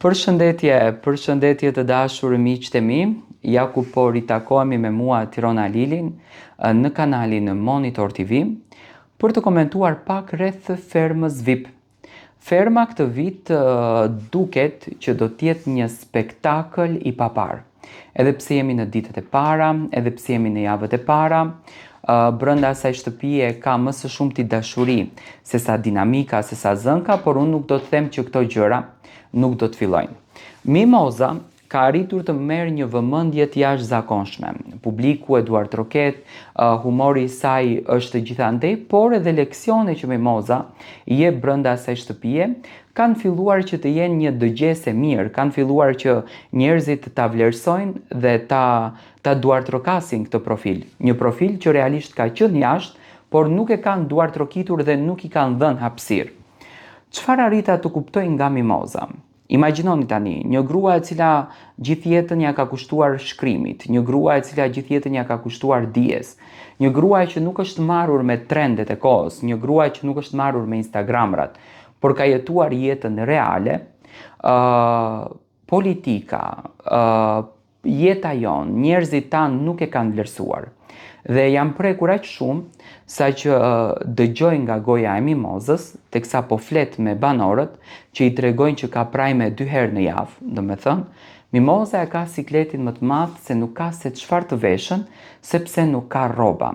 Përshëndetje, përshëndetje të dashur miqtë e mi, ja ku po ritakohemi me mua Tirona Lilin në kanalin Monitor TV për të komentuar pak rreth fermës VIP. Ferma këtë vit duket që do të jetë një spektakël i paparë. Edhe pse jemi në ditët e para, edhe pse jemi në javët e para, brenda asaj shtëpie ka më së shumti dashuri sesa dinamika, sesa zënka, por unë nuk do të them që këto gjëra nuk do të fillojnë. Mimoza ka arritur të merr një vëmendje të jashtëzakonshme. Publiku e duartroket, humori i saj është gjithandej, por edhe leksione që Mimoza i jep brenda asaj shtëpie kanë filluar që të jenë një dëgjesë e mirë, kanë filluar që njerëzit ta vlerësojnë dhe ta ta duartrokasin këtë profil. Një profil që realisht ka qenë jashtë, por nuk e kanë duartrokitur dhe nuk i kanë dhënë hapësirë. Çfarë arrita të kuptoj nga Mimoza? Imagjinoni tani, një grua e cila gjithë jetën ia ka kushtuar shkrimit, një grua e cila gjithë jetën ia ka kushtuar dijes, një grua që nuk është marrur me trendet e kohës, një grua që nuk është marrur me Instagramrat, por ka jetuar jetën reale, ë uh, politika, ë uh, jeta jonë, njerëzit tanë nuk e kanë vlerësuar. Dhe jam prekur aq shumë sa që dëgjoj nga goja e Mimozës, teksa po flet me banorët, që i tregojnë që ka prajme dy herë në javë, domethënë, Mimoza e ka sikletin më të madh se nuk ka se çfarë të veshën, sepse nuk ka rroba.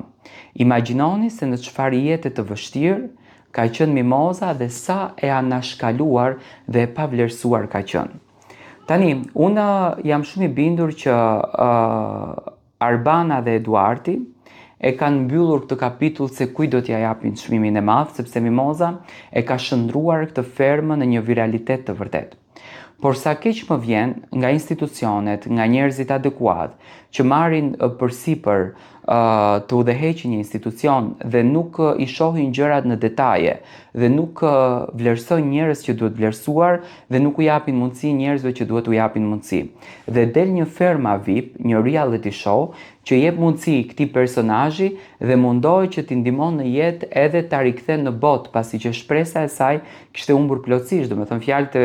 Imagjinoni se në çfarë jete të vështirë ka qenë Mimoza dhe sa e anashkaluar dhe e pavlerësuar ka qenë. Tani, unë jam shumë i bindur që uh, Arbana dhe Eduarti e kanë mbyllur këtë kapitull se kujt do t'ia japin çmimin e madh, sepse Mimoza e ka shndërruar këtë fermë në një viralitet të vërtetë. Por sa keq më vjen nga institucionet, nga njerëzit adekuat, që marrin përsipër të udhëheqin një institucion dhe nuk i shohin gjërat në detaje dhe nuk vlerësojnë njerëz që duhet vlerësuar dhe nuk u japin mundësi njerëzve që duhet u japin mundësi. Dhe del një ferma VIP, një reality show që jep mundësi këtij personazhi dhe mundohet që t'i ndihmon në jetë edhe ta rikthen në botë, pasi që shpresa e saj kishte humbur plotësisht, domethënë fjalët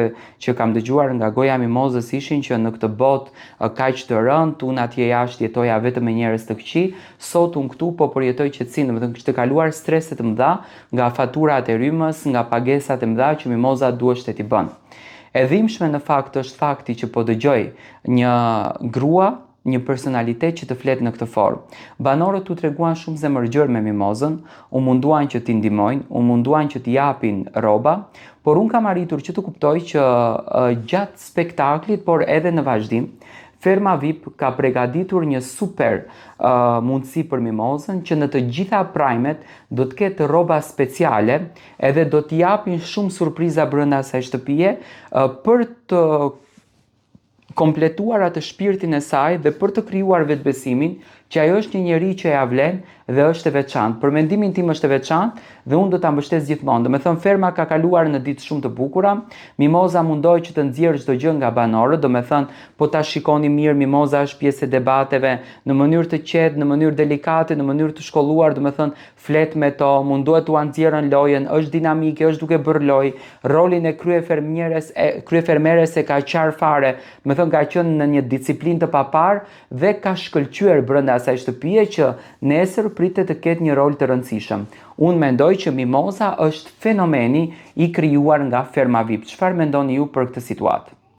që kam dëgjuar nga goja e Mimozës ishin që në këtë botë kaq të rëndë, unë atje jashtë jetoja vetëm me njerëz të këqij, sot unë këtu po përjetoj qetësinë, domethënë kishte kaluar strese të mëdha nga faturat e rrymës, nga pagesat e mëdha që Mimoza duheshte t'i bën. E dhimbshme në fakt është fakti që po dëgjoj një grua një personalitet që të flet në këtë formë. Banorët u treguan shumë zemërgjerë me Mimozën, u munduan që t'i ndihmojnë, u munduan që t'i japin rroba, por unë kam arritur që të kuptoj që gjatë spektaklit, por edhe në vazhdim, Ferma VIP ka pregaditur një super uh, mundësi për Mimozën që në të gjitha prajmet do të ketë rroba speciale edhe do t'i japin shumë surpriza brenda asaj shtëpie uh, për të kompletuar atë shpirtin e saj dhe për të krijuar vetëbesimin që ajo është një njeri që ia vlen dhe është e veçantë. Për mendimin tim është e veçantë dhe unë do ta mbështes gjithmonë. Domethënë ferma ka kaluar në ditë shumë të bukura. Mimoza mundohet që të nxjerrë çdo gjë nga banorët, domethënë po ta shikoni mirë Mimoza është pjesë e debateve në mënyrë të qetë, në mënyrë delikate, në mënyrë të shkolluar, domethënë flet me to, mundohet t'ua nxjerrën lojën, është dinamike, është duke bërë lojë, rolin e kryefermieres, e kryefermeres e ka qarë fare, domethënë ka qenë në një disiplinë të paparë dhe ka shkëlqyer brenda asaj shtëpie që nesër pritet të ketë një rol të rëndësishëm. Unë mendoj që Mimoza është fenomeni i krijuar nga Ferma VIP. Çfarë mendoni ju për këtë situatë?